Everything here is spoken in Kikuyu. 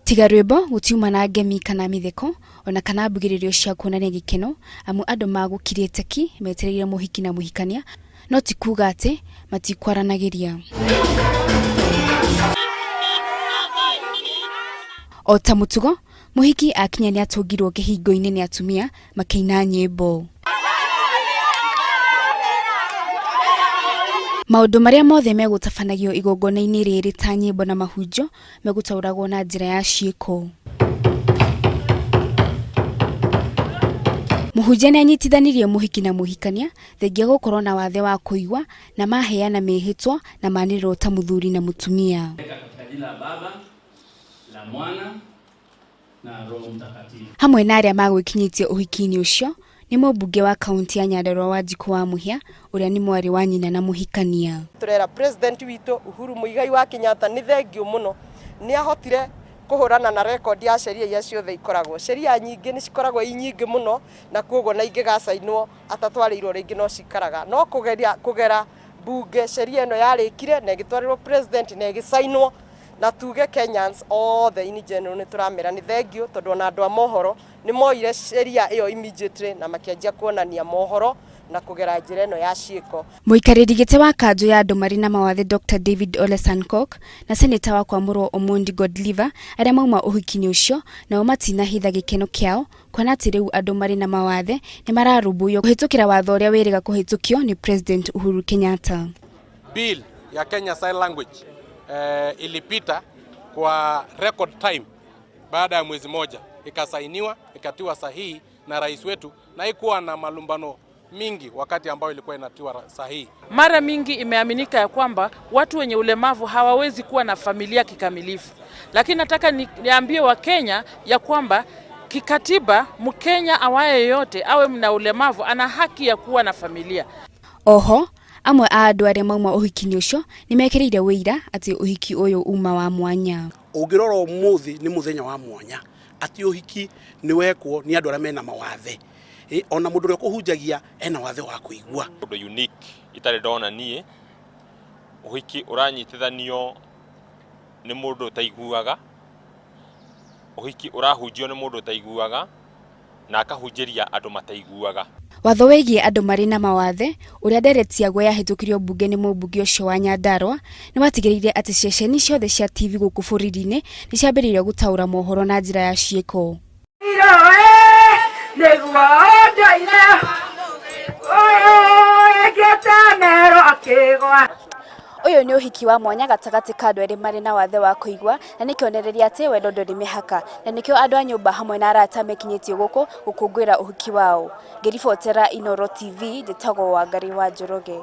Tiga rwĩmbo gũtiuma na ngemi kana mĩtheko ona kana mbugĩrĩrio cia kuonania gĩkeno amu andũ magũkirĩte ki metereire mũhiki na mũhikania no ti kuga atĩ matikwaranagĩria. O ta mũtugo, mũhiki akinya nĩatũngirwo kĩhingo-inĩ nĩ atumia makĩina nyĩmbo. Maũndũ marĩa mothe megũtabanagio igongona-inĩ rĩrĩ ta nyĩmbo na mahunjio megũtaũragwo na njĩra ya ciĩko. Mũhunjia nĩanyitithanirie mũhiki na mũhikania thengia gũkorwo na wathe wa kũigua na maheana mĩhĩtwa na manĩrĩrwo ta mũthuri na mũtumia. Katika jina la Baba, la Mwana na Roho Mtakatifu. Hamwe na arĩa magwĩkinyĩtie ũhiki-inĩ ũcio nĩ mũmbunge wa kaũntĩ ya Nyandarua Wanjikũ wa Mũhia ũrĩa nĩ mwarĩ wa nyina na mũhikania. Turera president witũ Uhuru Muigai wa Kenyatta nĩ thengiũ mũno, nĩ ahotire kũhũrana na rekondi ya sheria iria ciothe ikoragwo. Sheria nyingĩ nĩ cikoragwo i nyingĩ mũno na koguo na ingĩgacainwo atatwarĩirwo rĩngĩ no cikaraga, no kũgeria kũgera mbunge sheria ĩno yarĩkire na ĩgĩtwarĩrwo president na ĩgĩcainwo, na tuge Kenyans othe in general nĩ tũramera nĩ thengiũ tondũ ona andũ a mohoro nĩ moire sheria ĩyo immediately na makĩanjia kuonania mohoro na kũgera njĩra ĩno ya ciĩko. Mũikarĩri gĩtĩ wa kanjũ ya andũ marĩ na mawathe Dr David Ole Sankok na seneta wa kwamũrwo Omondi Godliver arĩa mauma ũhiki-inĩ ũcio nao matinahitha gĩkeno kĩao kuona atĩ rĩu andũ marĩ na mawathe nĩ mararũmbũiyo kũhĩtũkĩra watho ũrĩa wĩrĩga kũhĩtũkio nĩ President Uhuru Kenyatta. Bill ya Kenya Sign Language ilipita kwa record time baada ya mwezi moja, ikasainiwa ikatiwa sahihi na rais wetu, na haikuwa na malumbano mingi wakati ambayo ilikuwa inatiwa sahihi. Mara mingi imeaminika ya kwamba watu wenye ulemavu hawawezi kuwa na familia kikamilifu, lakini nataka niambie Wakenya ya kwamba kikatiba Mkenya awaye yote awe mna ulemavu ana haki ya kuwa na familia. Oho amwe a andũ arĩa mauma ũhiki-inĩ ũcio nĩ mekĩrĩire ũira atĩ ũhiki ũyũ uma wa mwanya. Ũngĩrora ũmũthĩ nĩ mũthenya wa mwanya atĩ ũhiki nĩ wekwo nĩ andũ arĩa mena mawathe, ona mũndũ ũrĩa ũkũhunjagia ena wathe wa kũigua. Ũndũ unique itarĩ ndona niĩ, ũhiki ũranyitithanio nĩ mũndũ ũtaiguaga, ũhiki ũrahunjio nĩ mũndũ ũtaiguaga na akahunjĩria andũ mataiguaga. Watho wĩgiĩ andũ marĩ na mawathe ũrĩa ndereti yaguo yahĩtũkirio mbunge nĩ mũmbunge ũcio wa Nyandarua nĩ watigĩrĩire atĩ ceceni ciothe cia TV gũkũ bũrũri-inĩ nĩ ciambĩrĩirie gũtaũra mohoro na njĩra ya ciĩko. Ũyũ nĩ ũhiki wa mwanya gatagatĩ ka andũ erĩ marĩ na wathe wa kũigua na nĩ kĩonereria atĩ wendo ndũrĩ mĩhaka na nĩkĩo andũ a nyũmba hamwe na arata mekinyĩtie gũkũ gũkũngũĩra ũhiki wao. Ngĩribotera Inooro TV njĩtagwo Wangari wa Njoroge.